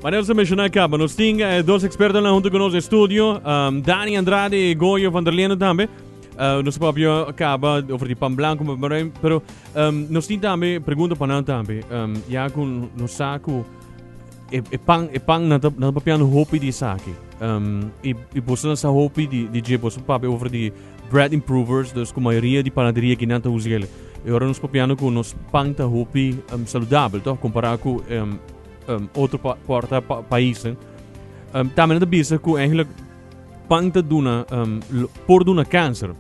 Manera nos a menciona caba, nos tin eh, dos expertonan hunto cu nos den studio, um, Dani Andrade y Goyo van der Linden tambe. Uh, nos papia caba over di pan blanco, pan bruin, pero um, nos tin tambe pregunta pa nan tambe. Um, ya cu nos sa cu e, e pan, e pan nan ta, nan ta papiando hopi di esaki. Um, y, y boso nan sa hopi di, di dje, boso papia over di bread improvers, dus cu mayoria di panaderia ki nan ta usa ele. E ora nos papiando cu nos pan ta hopi um, saludabel, toch? Compara cu um, um, otro pa, porta pa, paisnan. Um, tambe nan ta bisa cu eigenlijk pan ta duna, um, por duna cancer.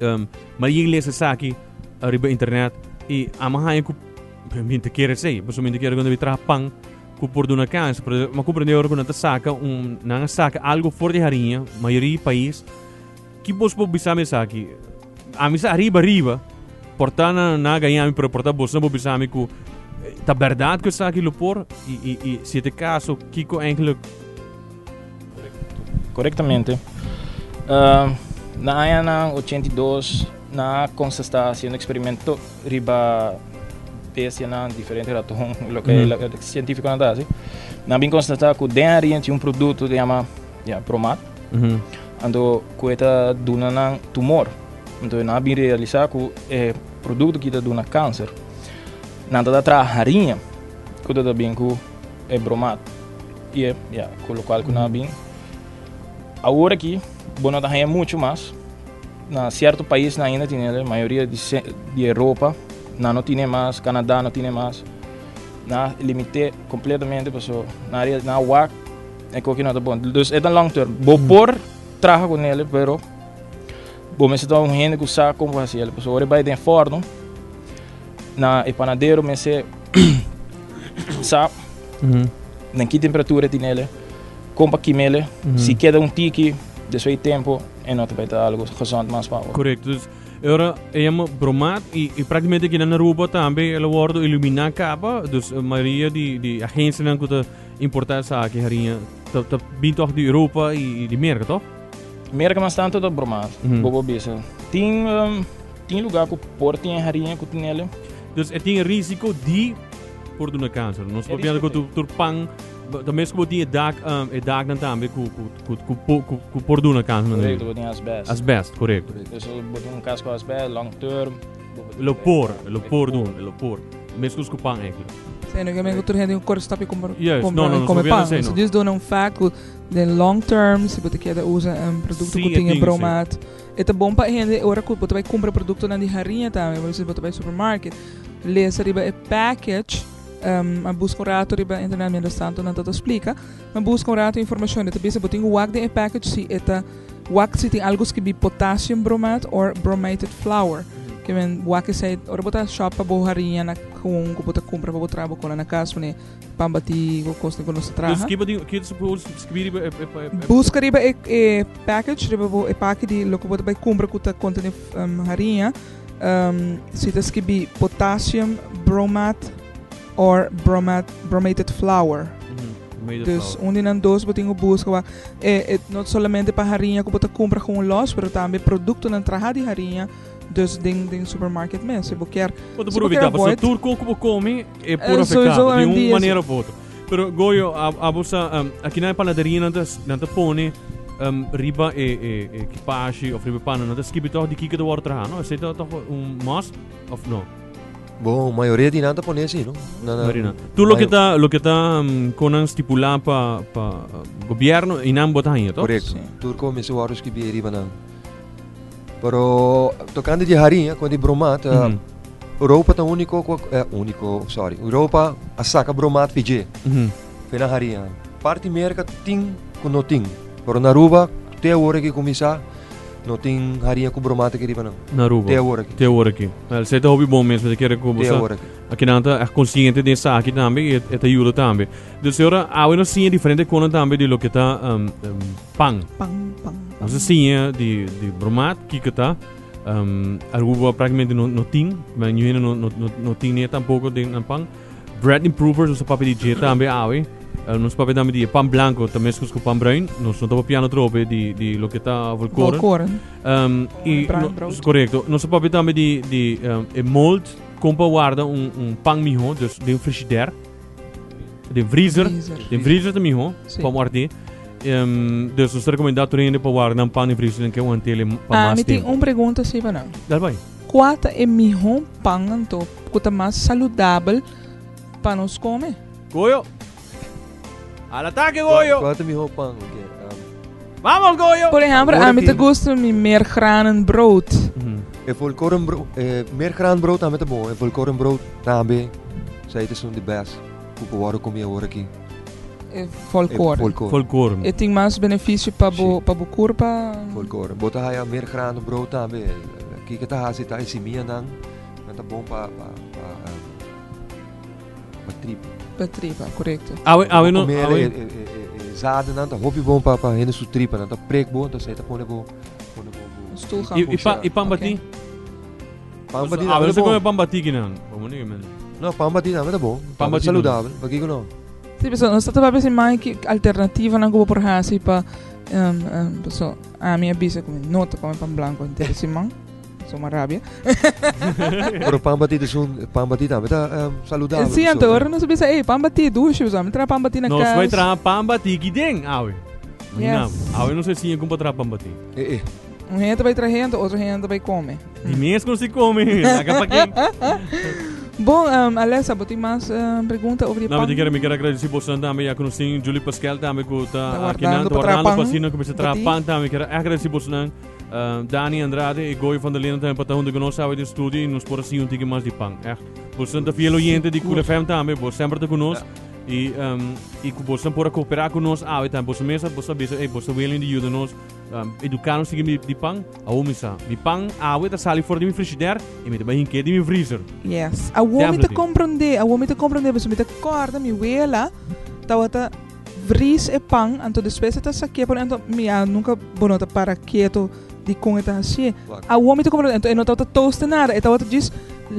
Um, maar je leest esaki riba internet y ama haya cu mi te kere sei, paso mi te kere cuando mi traha pan cu por duna cancer. Pero ma comprende ora cu nan ta saca un, nan a saca algo for di hariña, mayoria pais. Ki bos por bisa mi esaki? Ami sa ariba ariba, por ta na na gaña mi, pero por ta bos no por bisa mi cu ta berdad cu esaki lo por? Y, y, y si e caso, kiko eigenlijk? Correctamente. Uh, na añanan 82, na consta haciendo experimento riba bestianan, diferente raton, loke mm. científiconan ta haci. Nan bin constata cu den hariña tin un producto que llama ja, bromaat. Mm -hmm. Anto ku e ta duna nan tumor. Anto nan a bin realisá ku e produkto ki ta duna kanser. Nan ta ta traha hariña ku ta ta bin ku e bromat. I e, ya, ku lokual ku nan a bin. Awor aki bo no ta haña muchu mas. Na sierto paisnan ainda tin el, mayoria di di Europa nan no tine mas, Canada no tine mas. Nan a limit'é kompletamente pasobra nan a wak. E koki no ta bon. Dus e ta long term. Bo por traha con ele, pero bo mester ta un hende ku sa kon hasi ele. Pasobra ora e bai den forno, na e panadero mester sa den ki temperatura e tin ele, kon pa kima ele. Si keda un tiki despues di tempo e no ta bai ta algo gezond mas pa bo. Korekto. Dus e ora e yama bromaat i i praktikamente aki na Aruba tambe el a wordo eliminá kaba. Dus mayoria di di agensianan ku ta Importa esaki hariña ta ta bin toch di Europa y di Merca toch? Merca mas tanto ta broma, bo por bisa. Tin tin lugar cu por tin e hariña cu tin ele. Dus e tin e risico di por duna cancer. Nos por piensa cu tur pan ta mes cu bo tin e dak e daknan tambe cu cu cu cu cu por duna cancer. Correcto, bo tin asbest. Asbest, correcto. Dus bo tin un cas cu asbest long term. Lo por, lo por duna, lo por. Mescos cu pan eigenlijk. Sí, no ke men ku tur hende kore stap i compra, Juist, compra, no, no, no, come probeer pan. te So no. dus duna un fact ku den long term si bo ta keda usa un produkto Sí, ku e tin e tin, sí. bromaat. E ta bon pa hende ora ku bo ta bai kumpra produktonan di hariña tambe, bo si bo ta bai supermarket, lesa riba e package, um, a buska un rato riba internet mientras tanto nan ta ta splika, ma buska un rato informashon, e ta bisa bo tin ku wak den e package si e ta Wak si tin algo skibi potassium bromaat or bromated flour. Ke men wak esei ora bo ta shop pa bo hariña na gewoon ku bo ta kumpra pa bo traha bo kola na kas pone pan bati ku kosnan ku nos ta Dus traha. kiba tin ki ta suppose skibi riba e e e Buska riba e e package riba bo e paki di loke bo ta bai kumpra ku ta kontene hariña si ta skibi potassium bromaat or bromaat bromated flour. Dus un di nan dos bo tin ku buska wak e e no solamente pa hariña ku bo ta kumpra gewoon los pero tambe produktonan traha di hariña dus den den supermarket mes si bo kier Bo ta si por bo kier evita pasobra avoid tur kos ku bo komi e por Eh, afektá sowieso bo di en un dia manera of otro. Pero Goyo a abo sa aki na e panaderia nan ta nan ta pone riba e e e kipashi of riba e pan nan ta skibi tòg di kiko ta wòrdu traha no esei ta tòg un must of no? Bon, mayoria di nan ta pone así, no? Na, na, Marina. Tur loke ta, loke ta um, con nan stipulá pa, pa uh, gobierno y nan bota haña, toch? Correcto. Sí. Tur ko mester wòrdu skibí riba nan. Pero tocante di hariña, con di bromaat, mm -hmm. Europa ta único, eh, único, sorry, Europa a saca bromaat PG. Mm -hmm. Fe hariña. Parti Merca tin ku no tin. Pero na Aruba, te awor aki kuminsá, No tin hariña ku bromate aki riba nan. Na Aruba. Te awor aki. Te awor aki. Wel, esei ta hopi bon mes, mi ta kere ku bo Te sa. awor aki. Aki nan ta echt konsiente di esaki tambe i e ta yuda tambe. Dus e ora awe nos siña diferente konan tambe di loke ta um, um, pan. Pan, pan, pan. Nos a siña di, di bromat, kiko ta. Um, Aruba praktikamente no, no tin, maar nu no, no, no, no tin ne tampoco den nan pan. Bread improvers, nos a papia di dje tambe awe. Eh, nos papia tambe di pan blanco, ta meskos ku pan bruin. Nos no ta papiando trobe di, di loke ta volkoren. Volkoren. Um, i, Bruin no, brood. Correcto. Nos a papia tambe di, di um, e mold, kon pa warda un, un pan miho, dus den frigidair. Den freezer. Den freezer ta miho pa ward'é. Dus nos ta recomenda tur hende pa warda nan pan den freezer den ke want'el pa mas Mi tin tempo. un pregunta si pa nan. Dal bai. Kua ta e miho pan anto ku ta mas saludabel pa nos kome? Goyo! Al atake Goyo! Kua ta miho pan? Oke. Vamos Goyo! Por ehempel, ami ta gusta mi meergranen brood. E volkoren brood, e meergranen brood tambe ta bon. E volkoren brood tambe, esei ta esun di best ku por wòrdu komi awor aki. E volkoren. E volkoren. Volkoren. E tin mas benefisio pa bo, pa bo kurpa. Volkoren. Bo ta haya meergranen brood tambe. Kiko ta hasi ta e simianan, nan ta bon pa, pa, pa. Pa tripa. Pa tripa, korekto. Awe, awe no, Comer awe. e, e, e, e, e zadennan ta hopi bon pa, pa hende su tripa. Nan ta prek bo, entonces e ta pone bo, pone bo, bo Stoelgang. I, i, pa, i pan batí? Pan batí Awe tambe no ta se come bon. pan batí kinan. Como ni men. No, pan batí tambe ta bon. Pan Tambe batí saludabel. Pakiko no? Sí, paso nos ta papia si mai ki alternativanan ku bo por hasi pa, um, um, paso ami a bisa ku mi no ta come pan blanco henter siman. Soma rabia. Pero pan batí ta un pan batí tambe ta um, saludabel. Sí, anto ora nos bisa, ey, pan batí dushi, so, mi traha pan batí na Nos cas. vai traha pan batí ki den, awe. Imagina, Yes. awe nos siña con pa traha pan batí. Eh, eh. Un hende ta bai traha anto otro hende ta bai come. Di mes con si come, laga pa ken. Bon, um, Alessa, bo tin mas um, pregunta over di No, pan? mi kier mi kier agradeci boso tambe ya cu nos tin Julie Pascal tambe cu ta Ta aki nan, wardando ta pa traha wardando pa pan asina cuminsa traha batí. pan tambe. Mi kier agradeci boso nan. Dani Andrade y Goyo van der Linden tambe pa ta hunto cu nos awe den studio y nos por a siña un tiki mas di pan. Echt. Boso ta fiel oyente di Cool FM tambe, bo semper ta cu nos. Y, um, y cu boso por a coopera cu nos awe tambe. Boso mesa, boso a bisa, hey, boso willing di yuda nos, educa nos tiki di pan. Awo mi sa, mi pan awe ta sali for di mi frigidaire y mi ta bay hinke di mi freezer. Yes. Awo mi ta Definitely. comprende, awo mi ta comprende, pasobra mi ta corda mi wela tawata Vries e pan, anto despues e ta saké por anto mi a nunka bo no ta para keto di kon e ta hasié. Awor mi ta komprende, anto e no tabata toaste nada, e tabata djis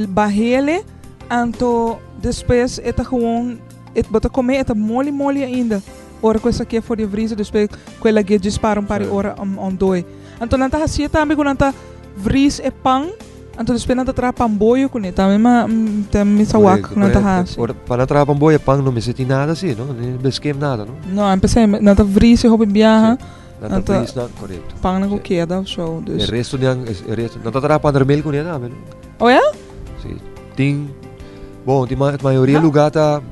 bahele, anto despues e ta gewoon e bo ta komé e ta moli moli ainda ora ku e saké for di e vriezer despues ku e lag'é djis para un par di ora ondoe. Anto nan ta hasié tambe ku nan ta vries e pan. Anto despues nan ta traha pan boyo kuné. Tambe ma ta mi sa wak ku nan ta hasi. Ora pa nan traha pan boyo pan no mester tin nada si no, ni beskem nada no. No, a empecé nan ta vries e hopi biaha. Nan ta vries nan, korekto. Pan nan ku keda of so, dus. E resto di nan, e resto, nan ta traha pan dermel kuné tambe no. Oh ya? Si, tin, bon, tin mayoria lugar ta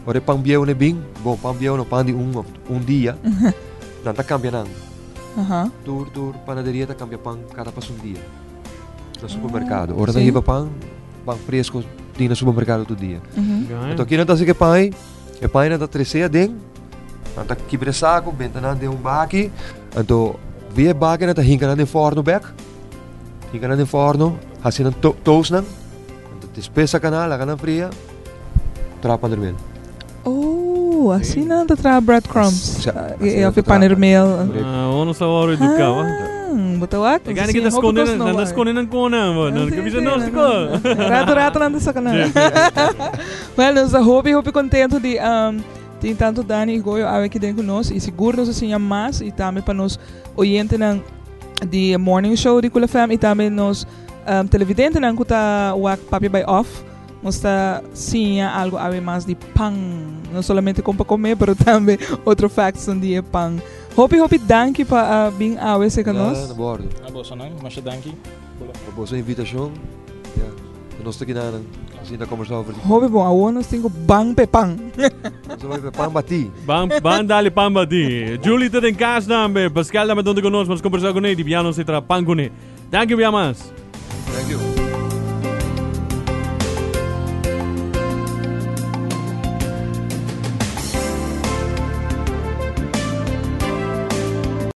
ora e pan bieu no bin, bon pan bieu no pan di un of un dia, nan ta kambia nan. Tur tur panaderia ta kambia pan kada pas un dia. Na supermercado. Ora ta hiba pan, pan fresco tin na supermercado tur dia. Enton aki nan ta hasi ku e pan ei, e pan ei nan ta trese aden, nan ta kibra e saco, benta nan den un baki, anto via e baki nan ta hinka nan den forno bek, hinka nan den forno, hasi nan toast nan, anto despues saka nan, laga nan fria, traha pan dermel. Oh, asina nan ta traha breadcrumbs. Sa, E asina of e ta traha. panermeel. Ah, ono sa wou educa, wa. Ah, bo ta wak? E gana ki ta sconde, nan ta sconde nan kona, bo. Nan ke bisa nos ko. Rato rato nan ta saka nan. Well, nos ta hopi hopi contento di um, tin tanto Dani y Goyo awe aki den cu nos y sigur nos a siña mas y tambe pa nos oyentenan di morning show di Cool FM y tambe nos um, televidentenan cu ta wak Papia Bai Off. Nos ta siña algo awe mas di pan. No solamente con pa come, pero tambe otro facts di e pan. Hopi hopi danki pa a bin awe cerca nos. Na bordo. Na boso nan, masha danki. Pa boso invitacion. Ja, nos ta kina nan. Asina ta conversa over di. Hopi bon, awor nos tin cu ban p'e pan. Nos ta bai p'e pan bati. Ban, ban dale pan bati. Julie ta den cas tambe. Pascal tambe donde cu nos, nos conversa cu ne, di bia nos e traha pan cu ne. Danki bia mas.